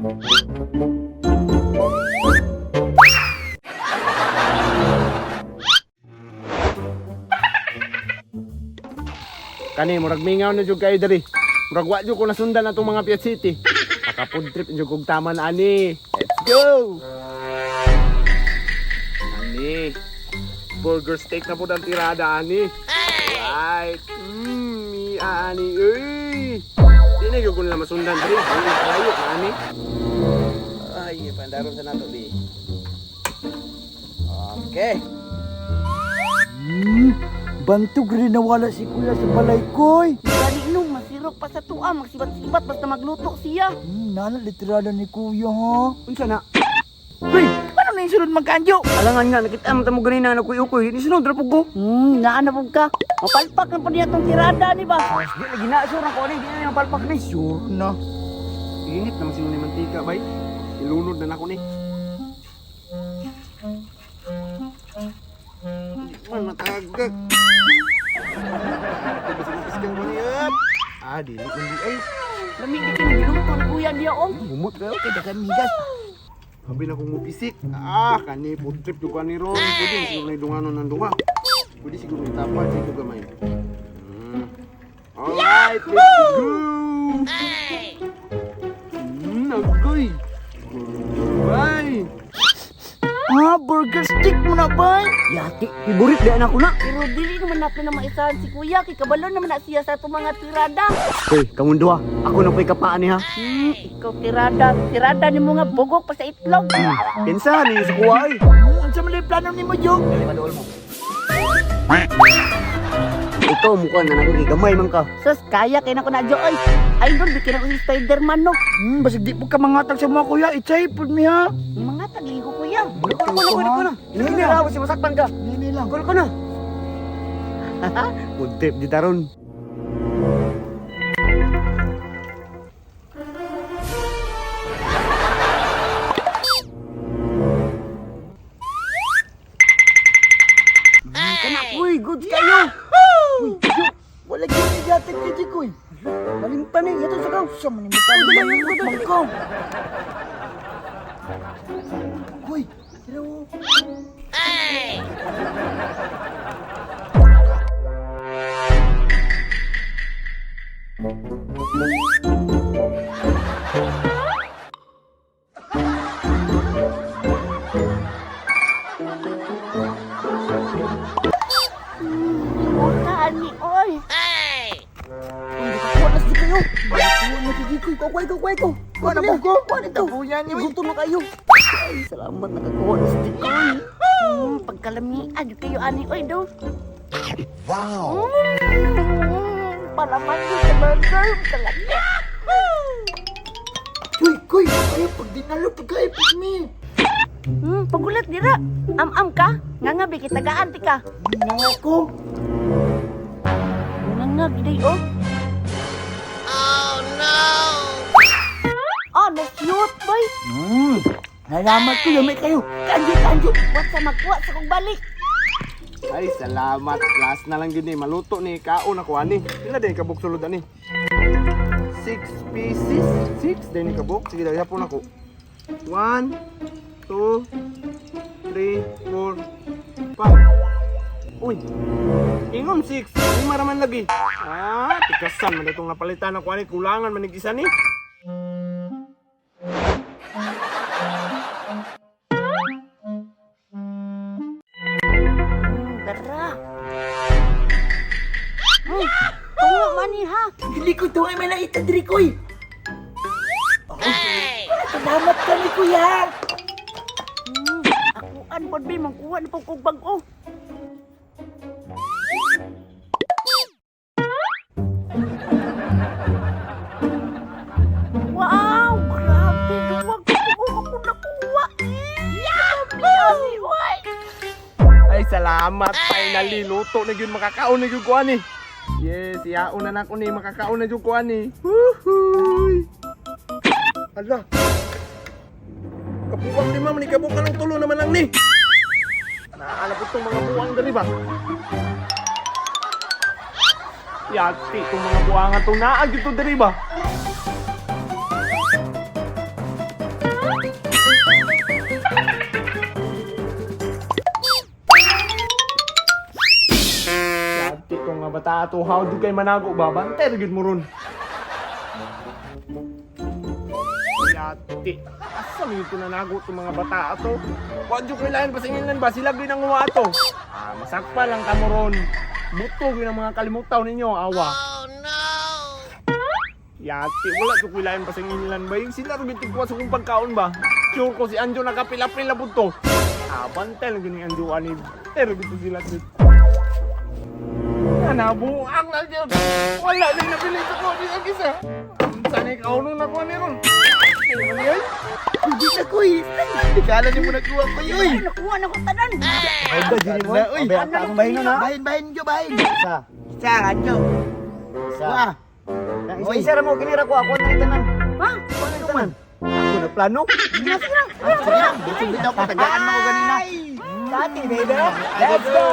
Kani murag mingaw na jud kayo diri. Murag wa jud ko nasundan atong mga Piat City. Maka-food trip jud kog taman ani. Let's go. Ani. Burger steak na pud ang tirada ani. Right. Ani uy. Di na jud ko nila masundan diri. Ay, kalayo na ani. Ay, pandaron sa nato di. Okay. Bantog rin nawala si kuya sa balay koy. Gani no, masirok pa sa tuwa, magsibat-sibat basta magluto siya. Nana literal ni kuya ha. Unsa na? Uy, Paano na yung sunod magkanjo? alangan nga nakita man ta mo ganina na kuy-ukoy. Ni sunod ra pug ko. Naa na pud ka. Mapalpak na pud niya tong tirada ni ba? Di lagi na sure ako ani, di na mapalpak ni. Sure na. Init naman siguro ni mantika, bay. Ilunod na nako ni. Hindi man matagak. Piskan ko niya. Ah, dili kundi ay. Lami di kini giluto ni kuya niya om. Humot kayo. Kay dagan migas. Habi na kong mupisik. Ah, kani food trip jud ni ron. Pwede siguro na dunganon ng duha. Pwede siguro itapad sa ito gamay. Alright, let's go! Agoy! Bye! Ah, burger stick mo na bay. Yati, favorite di anak ko na. Pero dili naman natin na maisahan si kuya kay kabalo naman na siya sa atong mga tirada. Uy, kamong duha. Ako na po'y kapaan ni ha. Ikaw tirada, tirada nimo nga bugok pa sa itlog. Pinsa ni sa kuha ay. Unsa man yung plano nimo, Jong? Ikaw mukha na nako kay gamay man ka. Sus, kaya kay nako na jo oy. Ay doon bikin ako si Spider-Man no. Basig di po ka mangatag sa mga kuya. Itsay pud mi ha. Mga tagligo kuya. Kuno kuno kuno kuno. Hindi na si masakpan ka. Nini lang. Kuno kuno. Food trip di taron. Kana, uy, good kayo. Uy, Jo, wala gyud ni gatag kay Jikoy. Malimtan ni, yato sa kaw. Sa man ni mo mangkaw. Kuy, tira wo. Mura ni oy. Kuha na si kayo. Kuha na si Jikoy. Kuha ko, kuha ko. Kuha na po ko. Kuha nito. Kuya ni Gutom na kayo. Ay, salamat nakakuha na si Jikoy. Pagkalamian jud kayo ani oy do. Wow. Palaman jud sa burger talaga. Kuy, kuy, ay pag dinalo pagkaipod mi. Pagulat dira. Am-am ka? Nga nga bi kitagaan ti ka. Nga ko. Nga nga giday oh. Oh no. Oh, na cute boy. Nalamat ko yumi kayo. Kanjo, kanjo. Wat sa magkuha sa kong balik. Ay, salamat. Last na lang yun eh. Maluto ni. Kaon ako ani. Pila din kabuk sulod ani? 6 pieces. 6 din kabuk. Sige, dahil hapon ako. 1, 2, 3, 4, 5. Uy. Ingon 6. Lima raman lagi. Ah, tikasan man itong napalitan ako ani. Kulangan man isa ni. Tara. Tungo man ni ha. Dili ko to ay may naita diri koy. Ay. Salamat ka ni kuya. Akuan pod bi mangkuha na pud kog bag-o. Wow, grabe duwag ko ko ako nakuha. Yahoo! Oy! Ay, salamat. Finally, luto na yun. Makakaon na yun ko ani. Yes, iyaon na nako ni. Makakaon na yun ko ani. Huhuy. Ala. Kapuwang ni ma'am, ni kabuka ng tulo naman lang ni. Naala po itong mga buwang dali ba? Yati, itong mga buwangan itong naag ito dali ba? bata ato, how do kay manago ba? Bantay ra gyud mo ron. Yati. Asa man gyud nanago tong mga bata ato? Wa jud koy lain pasingilan ba sila gyud ang nguwa ato. Ah, masakpa lang kamo ron. Buto gyud ang mga kalimutaw ninyo, awa. Yati, wala jud koy lain pasingilan ba? Yung sila ra gyud tigkuha sa kong pagkaon ba? Sure ko si Anjo nakapila-pila pud to. Ah, bantay lang gyud ni Anjo ani. Pero gyud to sila gyud. Nabuang na gyud. Wala na nabili sa ko di ang isa. Unsa ni kauno na ko ni ron? Ano yun? Hindi na ko eh. Ikala ni mo nakuha ko yun. Ay, nakuha na ko tanan. Ay, ba, dili mo? Na, uy. Abay, ang bahin nun, ha? Bahin, bahin, jo, bahin. Isa. Isa, anjo. Isa. Wah. Isa, isa ra mo, kinira ko. Ako na itanan. Ha? Ako na itanan. Ako na plano. Sige na, sige na. Sige na, busog bitaw ko. Tagaan mo ko ganina. Dati, baby. Let's go!